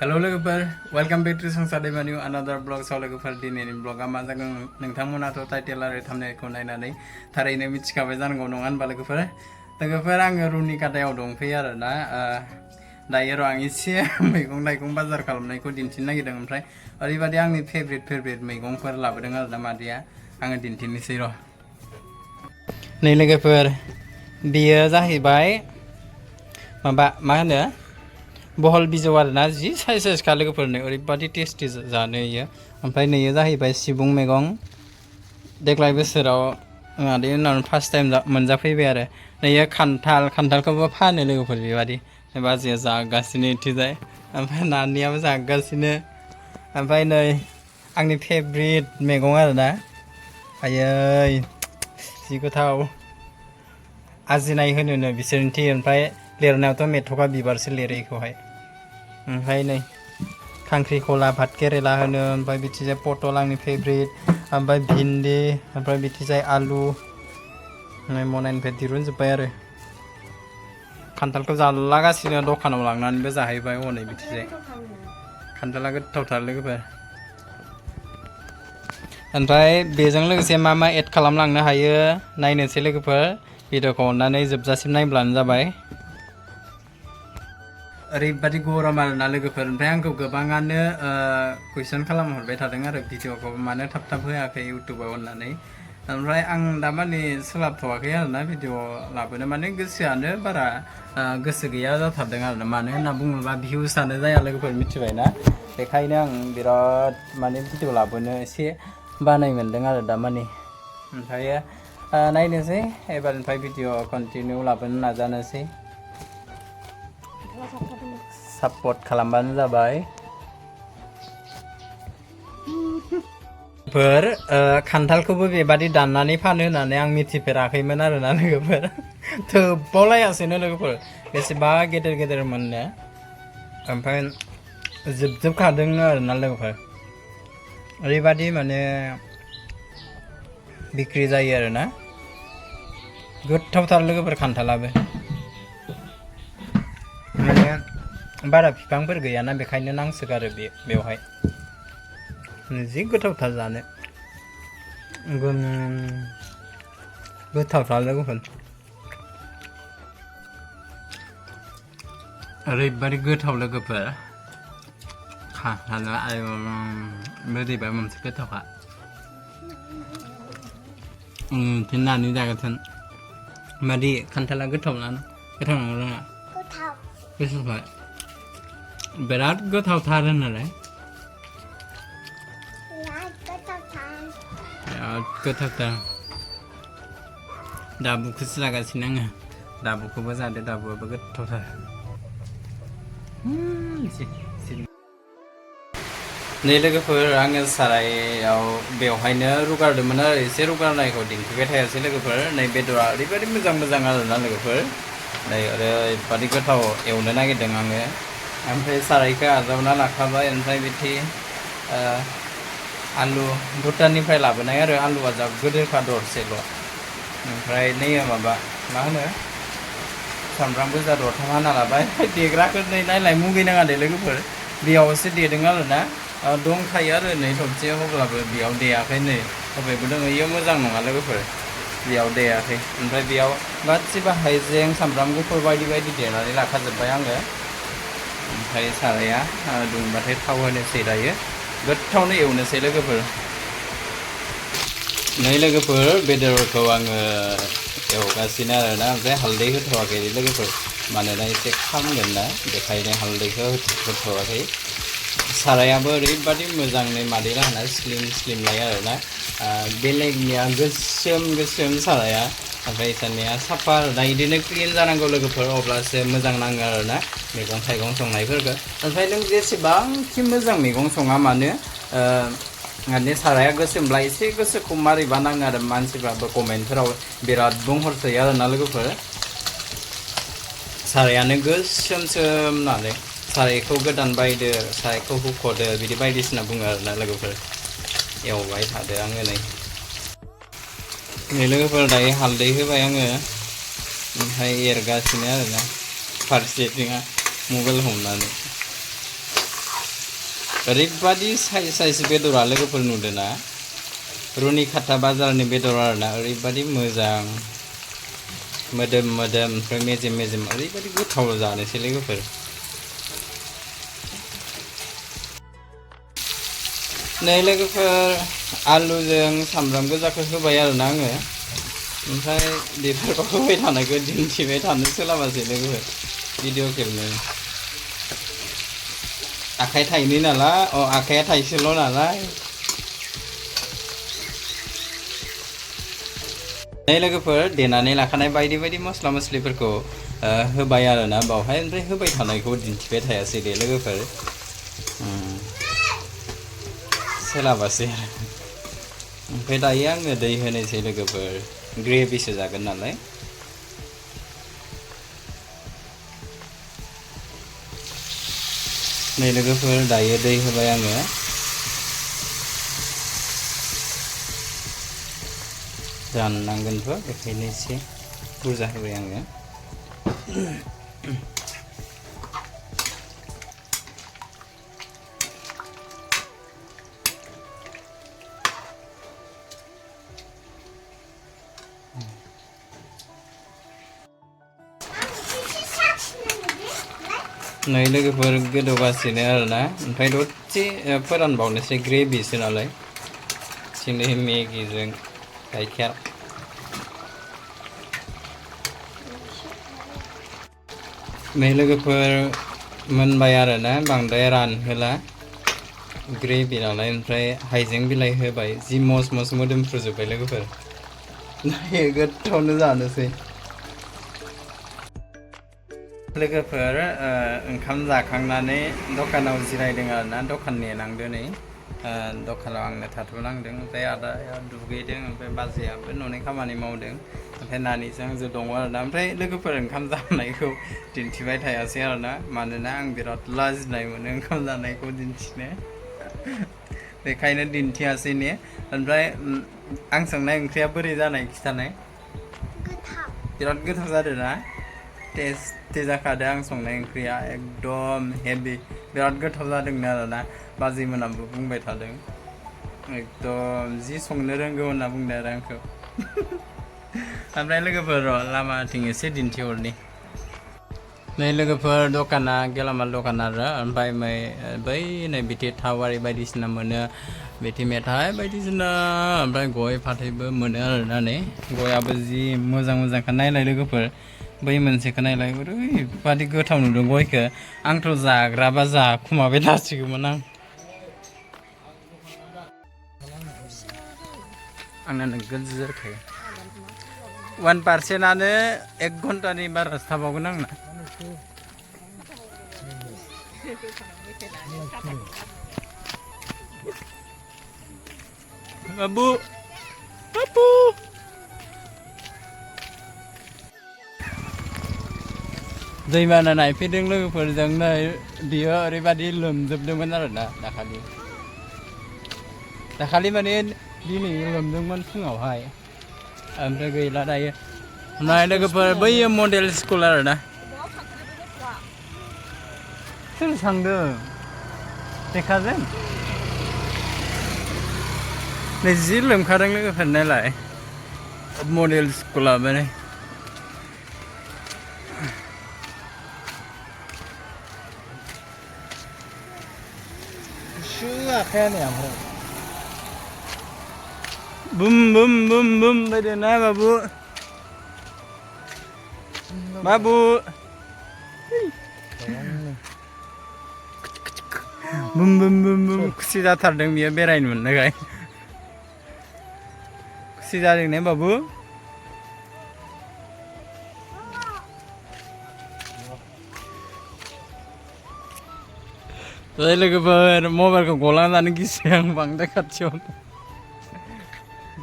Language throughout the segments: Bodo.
Hello लोगोफोर वेलकाम बेक टू संसार दैमानि another blog साव लोगोफोर दिनैनि ब्लगा मा जागोन नोंथांमोनाथ' टाइटेल आरो थाम्बनेलखौ नायनानै थारैनो मिथिखाबाय जानांगौ नङा होनबा लोगोफोर आङो रुनिकाटायाव दंफैयो आरो ना दायो र' आं एसे मैगं थाइगं बाजार खालामनायखौ दिन्थिनो नागिरदों ओमफ्राय ओरैबायदि आंनि फेभरेट मैगंफोर लाबोदों आरो ना मादैया आङो दिन्थिनोसै र' नै लोगोफोर बेयो जाहैबाय माबा मा होनो बहल बिजौ आरो ना जि साइज खा लोगोफोरनो ओरैबादि टेस्टि जानो इयो ओमफ्राय नैयो जाहैबाय सिबुं मैगं देग्लाय बोसोराव आदै उनाव फार्स्ट टाइम मोनजाफैबाय आरो नैयो खान्थालखौबो फानो लोगोफोर बेबादि बाजैया जागासिनो इथिंजाय ओमफ्राय नानियाबो जागासिनो ओमफ्राय नै आंनि फेभरेट मैगं आरो ना आयै जि गोथाव आजिनाय होनोनो बिसोरनिथिं ओमफ्राय लिरनायावथ' मेथ'खा बिबारसो लिरो इखौहाय ओमफ्राय नै खांख्रिखला भात केरेला होनो ओमफ्राय बिथिंजाय पटल आंनि फेभरेट ओमफ्राय भिन्दि ओमफ्राय बिथिंजाय आलु नै मनानिफ्राय दिरुनजोब्बाय आरो खान्थालखौ जालागासिनो दखानाव लांनानैबो जाहैबाय हनै बिथिंजाय खान्थाला गोथावथार लोगोफोर ओमफ्राय बेजों लोगोसे मा एड खालामलांनो हायो नायनोसै लोगोफोर भिडिअखौ अननानै जोबजासिम नायब्लानो जाबाय ओरैबादि गरम आरोना लोगोफोर ओमफ्राय आंखौ गोबाङानो कुइसन खालामहरबाय थादों आरो भिडिअखौ मानो थाब होआखै इउटुबाव होननानै ओमफ्राय आं दामानि सोलाबथ'वाखै आरोना भिडिअ लाबोनो माने गोसोआनो बारा गोसो गैया जाथारदों आरो मानो होनना बुङोब्ला भिउसआनो जाया लोगोफोर मिथिबायना बेखायनो आं बिराद माने भिडिअ लाबोनो एसे बानाय मोन्दों आरो दामानि ओमफ्राय नायनोसै एबारनिफ्राय भिडिअ कन्टिनिउ लाबोनो नाजानोसै सापर्ट खालामबानो जाबाय खान्थालखौबो बेबादि दाननानै फानो होननानै आं मिथिफेराखैमोन आरोना लोगोफोर थोबावलायासैनो लोगोफोर बेसेबा गेदेर मोननो ओमफ्राय जोबखादों आरोना लोगोफोर ओरैबादि माने बिक्रि जायो आरोना गोथावथार लोगोफोर खान्थालाबो माने बारा बिफांफोर गैयाना बेखायनो नांसोगारो बेवहाय जि गोथावथार जानो गोथावथार लोगोफोर ओरैबादि गोथाव लोगोफोर खान्थाला बोरैबा मोनसे गोथावखा नानै जागोन मादि खान्थाला गोथाव नंगौ रोङा गोथावखाय बिराद गोथावथार होननानै बिराद गोथावथार दाबुखौसो जागासिनो आङो दाबुखौबो जादो दाबुआबो गोथावथार नै लोगोफोर आङो सारायाव बेवहायनो रुगारदोंमोन आरो एसे रुगारनायखौ दिन्थिबाय थायासै लोगोफोर नै बेदरा ओरैबायदि मोजां आरोना लोगोफोर नै ओरैबादि गोथाव एवनो नागिरदों आङो ओमफ्राय सारायखौ आजावना लाखाबाय ओमफ्राय बिदि आलु भुटाननिफ्राय लाबोनाय आरो आलुआ जा गोदोरखा दरसेल' ओमफ्राय नैयो माबा मा होनो सामब्राम गोजा दरथाम हाना लाबाय देग्राखौ नै नायलाय मुगैनाङा दे लोगोफोर बेयावसो देदों आरोना दंखायो आरो नै थबसे अब्लाबो बेयाव देयाखै नै अबेबो दङ इयो मोजां नङा लोगोफोर बेयाव देयाखै ओमफ्राय बेयाव गासिबो हाइजें सामब्राम गुफुर बायदि देनानै लाखाजोब्बाय आङो ओमफ्राय साराया दुंबाथाय थाव होनोसै दायो गोथावनो एवनोसै लोगोफोर नै लोगोफोर बेदरखौ आङो एवगासिनो आरोना ओमफ्राय हालदै होथ'वाखै लोगोफोर मानोना एसे खामगोन ना बेखायनो हालदैखौ होथ'वाखै सारायाबो ओरैबादि मोजाङै मादै लाना स्लिम लायो आरोना बेलेगनिया गोसोम साराया ओमफ्राय इसनिया साफा आरोना बिदिनो क्लिन जानांगौ लोगोफोर अब्लासो मोजां नाङो आरोना मैगं थाइगं संनायफोरखौ ओमफ्राय नों जेसेबांखि मोजां मैगं सङा मानो माने साराया गोसोमब्ला एसे गोसोखौ मारैबा नाङो आरो मानसिफ्राबो कमेन्टफोराव बिराद बुंहरसोयो आरोना लोगोफोर सारायानो गोसोम होननानै सारायखौ गोदान बायदो सारायखौ हुख'दो बिदि बायदिसिना बुङो आरोना लोगोफोर एवबाय थादो आङो नै लोगोफोर दायो हालदै होबाय आङो ओमफ्राय एरगासिनो आरोना फारसेथिङा मबाइल हमनानै ओरैबादि साइज बेदरा लोगोफोर नुदोंना रुनिकाटा बाजारनि बेदर आरोना ओरैबादि मोजां मोदोम ओमफ्राय मेजेम ओरैबादि गोथाव जानोसै लोगोफोर नै लोगोफोर आलुजों सामब्राम गोजाखौ होबाय आरोना आङो ओमफ्राय बेफोरखौ होबाय थानायखौ दिन्थिबाय थानो सोलाबासै लोगोफोर भिडिअ खेबनो आखाइ थाइनै नालाय आखाइया थाइसेल' नालाय नै लोगोफोर देनानै लाखानाय बायदि मस्ला मस्लिफोरखौ होबाय आरोना बावहाय ओमफ्राय होबाय थानायखौ दिन्थिबाय थायासै दे लोगोफोर सोलाबासै आरो ओमफ्राय दायो आङो दै होनोसै लोगोफोर ग्रेभिसो जागोन नालाय नै लोगोफोर दायो दै होबाय आङो जाननांगोनथ' बेखायनो एसे बुरजा होबाय आङो नै लोगोफोर गोदौगासिनो आरोना ओमफ्राय दसे फोरानबावनोसै ग्रेभिसो नालाय सिनै मेगिजों गाइखेर नै लोगोफोर मोनबाय आरोना बांद्राय रानहोला ग्रेभि नालाय ओमफ्राय हाइजें बिलाइ होबाय जि मस मोदोमफ्रुजोब्बाय लोगोफोर नायो गोथावनो जानोसै लोगोफोर ओंखाम जाखांनानै दखानाव जिरायदों आरोना दखान नेनांदों नै दखानाव आंनो थाथ'नांदों ओमफ्राय आदाया दुगैदों ओमफ्राय बाजैयाबो न'नि खामानि मावदों ओमफ्राय नानिजों आंजों दङ आरोना ओमफ्राय लोगोफोर ओंखाम जानायखौ दिन्थिबाय थायासै आरोना मानोना आं बिराद लाजिनाय मोनो ओंखाम जानायखौ दिन्थिनो बेखायनो दिन्थियासै ने ओमफ्राय आं संनाय ओंख्रिया बोरै जानाय खिथानाय बिराद गोथाव जादों ना टेस्टि जाखादों आं संनाय ओंख्रिया एकदम हेभि बिराद गोथाव जादोंनो आरोना बाजैमोनाबो बुंबाय थादों एकदम जि संनो रोंगौ होनना बुंदों आरो आंखौ ओमफ्राय लोगोफोर लामाथिं एसे दिन्थिहरनि नै लोगोफोर दखाना गेलामाल दखान आरो ओमफ्राय बै नै बिदि थावारि बायदिसिना मोनो बिदि मेथाइ बायदिसिना ओमफ्राय गय फाथैबो मोनो आरोना नै गयाबो जि मोजांखा नायलाय लोगोफोर बै मोनसेखौ नायलाय ओरैबादि गोथाव नुदों गयखौ आंथ' जाग्राबा जाखुमाबाय थासिगौमोन आंना नोगोद जोरखायो 1%आनो 1 घन्टानि बारासो थाबावगोन आंना बाबु दैबाना नायफैदों लोगोफोरजों नै बियो ओरैबादि लोमजोबदोंमोन आरोना दाखालि माने दिनै लोमदोंमोन फुङावहाय ओमफ्राय गैला दायो नाय लोगोफोर बैयो मडेल स्कुल आरोना सोर थांदों लेखाजों नै जि लोमखादों लोगोफोर नायलाय मडेल स्कुला माने आखायानो ओमफ्राय बुम बायदि ना बाबु बुम खुसि जाथारदों बियो बेरायनो मोननायखाय खुसि जादों ने बाबु लोगोफोर मबाइलखौ गलांनानै गिसै आं बांद्राय खाथियाव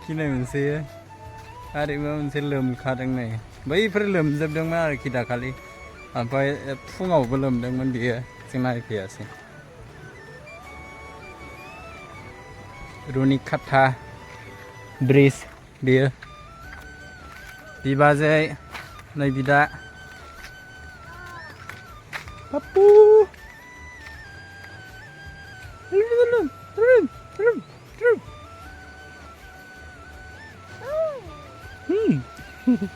गिनाय मोनसै आरोबा मोनसे लोमखादों नै बैफोर लोमजोबदोंमोन आरोखि दाखालि ओमफ्राय फुङावबो लोमदोंमोन बियो जों नायफैयासै रुनिकाटा ब्रिज बियो बिबाजै नै बिदा पाप्पु Hmm.